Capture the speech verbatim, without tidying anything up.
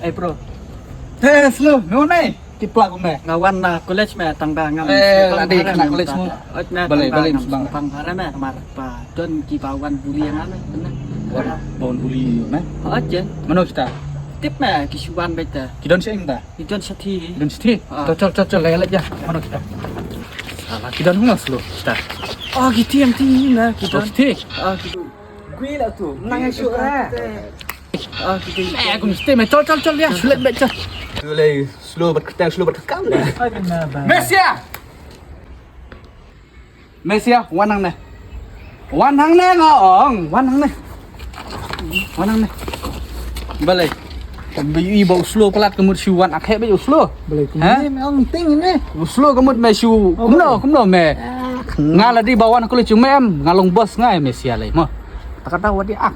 Eh bro. Eh, slow, no ne. Tip pla kumne. Nga wan na college me tang ba ngam. Eh, la dei khynnah college mo. Balei, balei sbang. Pang hara me mar pa don ki ba wan bully nga me. Wan bully me. Oj jen. Mano kita? Tip me ki shu wan beta. Ki don sing ta. Ki don sati. Ki don sati. To chal chal chal lai lai ja. Mano kita? Salah ki don mo slow kita. Oh ki tiang ti me ki don. Sati. Oh ki. Gui la tu. Menang shu. Ah ki. Eh kum sati me chal chal chal ya. Sulet beta. Slow bat kata slow bat kam le. Mesia. Mesia, wan hangne. Wan hangne nga ong, wan hangne. Wan hangne. Balei? Bi i bau slow palat ka mut shu wan akhek bau slow. Balei kumne me ong ting ne. Slow ka mut me shu. Kumno, kumno me. Nga la di ba wan college me em, nga long boss nga Mesia lei mo. Takata wadi ak.